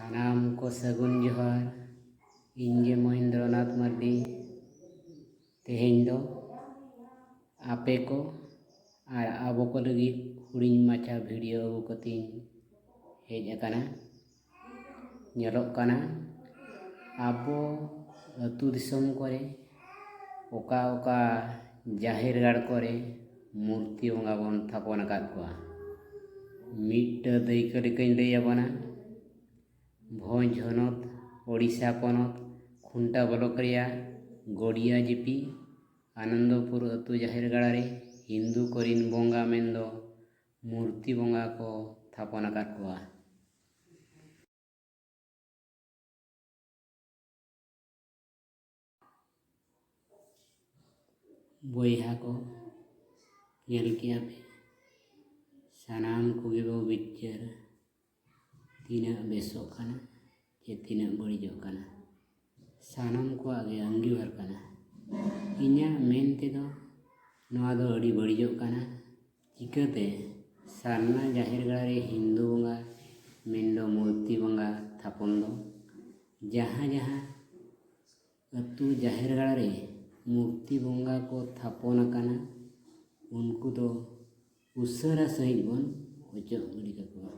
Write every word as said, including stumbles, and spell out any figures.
ᱥᱟᱱᱟᱢ ᱠᱚ ᱥᱟᱹᱜᱩᱱ ᱡᱚᱦᱟᱨ᱾ ᱤᱧ ᱜᱮ ᱢᱚᱦᱮᱱᱫᱨᱚᱱᱟᱛᱷ ᱢᱟᱨᱰᱤ᱾ ᱛᱮᱦᱮᱧ ᱫᱚ ᱟᱯᱮ ᱠᱚ ᱟᱨ ᱟᱵᱚ ᱠᱚ ᱞᱟᱹᱜᱤᱫ ᱦᱩᱰᱤᱧ ᱢᱟᱪᱷᱟ ᱵᱷᱤᱰᱤᱭᱳ ᱟᱹᱜᱩ ᱠᱟᱛᱮᱧ ᱦᱮᱡ ᱟᱠᱟᱱᱟ᱾ ᱧᱮᱞᱚᱜ ᱠᱟᱱᱟ, ᱟᱵᱚ ᱟᱹᱛᱩ ᱫᱤᱥᱚᱢ ᱠᱚᱨᱮ ᱚᱠᱟ ᱚᱠᱟ ᱡᱟᱦᱮᱨ ᱜᱟᱲ ᱠᱚᱨᱮ ᱢᱩᱨᱛᱤ ᱵᱚᱸᱜᱟ ᱵᱚᱱ ᱛᱷᱟᱯᱚᱱ ᱟᱠᱟᱫ ᱠᱚᱣᱟ᱾ ᱢᱤᱫᱴᱟᱹ ᱫᱟᱹᱭᱠᱟᱹ ᱞᱮᱠᱟᱧ ᱞᱟᱹᱭ ᱟᱵᱚᱱᱟ᱾ ᱵᱷᱚᱸᱡᱽ ᱦᱚᱱᱚᱛ, ᱳᱰᱤᱥᱟ ᱯᱚᱱᱚᱛ, ᱠᱷᱩᱱᱴᱟ ᱵᱞᱚᱠ ᱨᱮᱭᱟᱜ ᱜᱚᱰᱤᱭᱟ ᱡᱤᱯᱤ ᱟᱱᱚᱱᱫᱚᱯᱩᱨ ᱟᱹᱛᱩ ᱡᱟᱦᱮᱨ ᱜᱟᱲ ᱨᱮ ᱦᱤᱱᱫᱩ ᱠᱚᱨᱤᱱ ᱵᱚᱸᱜᱟ ᱢᱮᱱᱫᱚ ᱢᱩᱨᱛᱤ ᱵᱚᱸᱜᱟ ᱠᱚ ᱛᱷᱟᱯᱚᱱ ᱟᱠᱟᱫ ᱠᱚᱣᱟ᱾ ᱵᱚᱭᱦᱟ ᱠᱚ, ᱧᱮᱞ ᱠᱮᱜᱼᱟ ᱯᱮ, ᱥᱟᱱᱟᱢ ᱠᱚᱜᱮ ᱵᱚ ᱵᱤᱪᱟᱹᱨᱟ᱾ ᱛᱤᱱᱟᱹᱜ ᱵᱮᱥᱚᱜ ᱠᱟᱱᱟ ᱪᱮ ᱛᱤᱱᱟᱹᱜ ᱵᱟᱹᱲᱤᱡᱚᱜ ᱠᱟᱱᱟ, ᱥᱟᱱᱟᱢ ᱠᱚᱣᱟᱜ ᱜᱮ ᱟᱺᱜᱤᱵᱷᱟᱨ ᱠᱟᱱᱟ᱾ ᱤᱧᱟᱹᱜ ᱢᱮᱱ ᱛᱮᱫᱚ ᱱᱚᱣᱟ ᱫᱚ ᱟᱹᱰᱤ ᱵᱟᱹᱲᱤᱡᱚᱜ ᱠᱟᱱᱟ᱾ ᱪᱤᱠᱟᱹᱛᱮ ᱥᱟᱨᱱᱟ ᱡᱟᱦᱮᱨ ᱜᱟᱲ ᱨᱮ ᱦᱤᱱᱫᱩ ᱵᱚᱸᱜᱟ ᱢᱮᱱᱫᱚ ᱢᱩᱨᱛᱤ ᱵᱚᱸᱜᱟ ᱛᱷᱟᱯᱚᱱ ᱫᱚ? ᱡᱟᱦᱟᱸ ᱡᱟᱦᱟᱸ ᱟᱹᱛᱩ ᱡᱟᱦᱮᱨ ᱜᱟᱲ ᱨᱮ ᱢᱩᱨᱛᱤ ᱵᱚᱸᱜᱟ ᱠᱚ ᱛᱷᱟᱯᱚᱱ ᱟᱠᱟᱱᱟ, ᱩᱱᱠᱩ ᱫᱚ ᱩᱥᱟᱹᱨᱟ ᱥᱟᱺᱦᱤᱡ ᱵᱚᱱ ᱚᱪᱚᱜ ᱜᱤᱰᱤ ᱠᱟᱠᱚᱣᱟ᱾